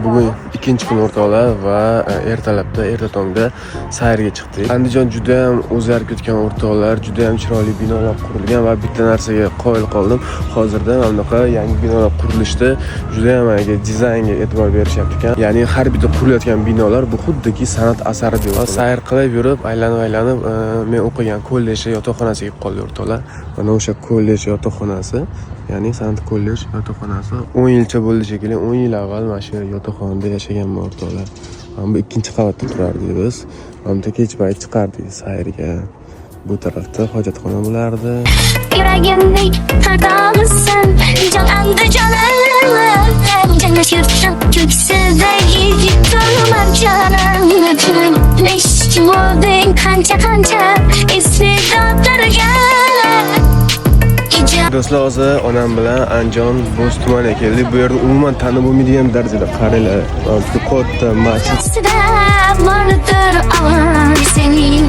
Bugun ikkinchi kun, o'rtoqlar, va ertalabda, erta tongda sayrga chiqdik. Andijon juda ham o'zgarib ketgan, o'rtoqlar, juda ham chiroyli binolar qurilgan va bitta narsaga qoyil qoldim. Hozirda mana bunaqa yangi binolar qurilishda juda ham haligi dizaynga e'tibor berishyapti ekan. Ya'ni har bitta qurilayotgan binolar bu xuddiki san'at asari deb. Sayr qilib yurib, aylanib aylanib, men o'qigan kollej yotoqxonasiga kelib qoldik, o'rtoqlar. Mana o'sha kollej yotoqxonasi, ya'ni san'at kollej yotoqxonasi. 10 yilcha bo'ldi shekilli. 10 yil avval mana shu yotoqxonada yashaganman, o'rtoqlar. Mana bu ikkinchi qavatda turardik biz. Mana bu kech payt chiqardik sayrga. Bu tarafda hojatxona bo'lardi. Yuragimning qadog'isan, jon Andijonim. Jannat yurtim ko'ksida yigit jonim. Nechchi bo'lding qancha qancha iste'dodlarga. Do'stlar, hozir onam bilan Andijon Bo'z tumaniga keldik. Bu yerni umuman tanib bo'lmaydigan darajada, qaranglar. Mana bu katta masjid. Bordir sening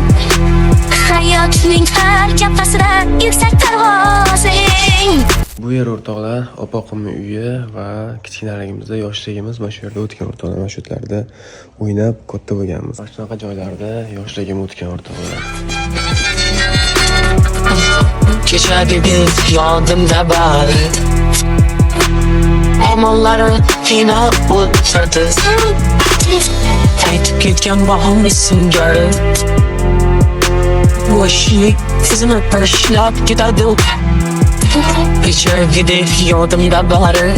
hayotning har jabhasida yuksak parvozing. Bu yer, o'rtoqlar, opoqimni uyi va kichkinaligimizda, yoshligimiz mana shu yerda o'tgan, o'rtoqlar. Mana shu yerlarda o'ynab katta bo'lganmiz. Mana shunaqa joylarda yoshligim o'tgan, o'rtoqlar. Kechagi yodimda bari. Omonlari qiynab o'tirdi. Qaytib ketgan bahor singari. Yoshlik izini tashlab ketadi. Kechagidek yodimda bari.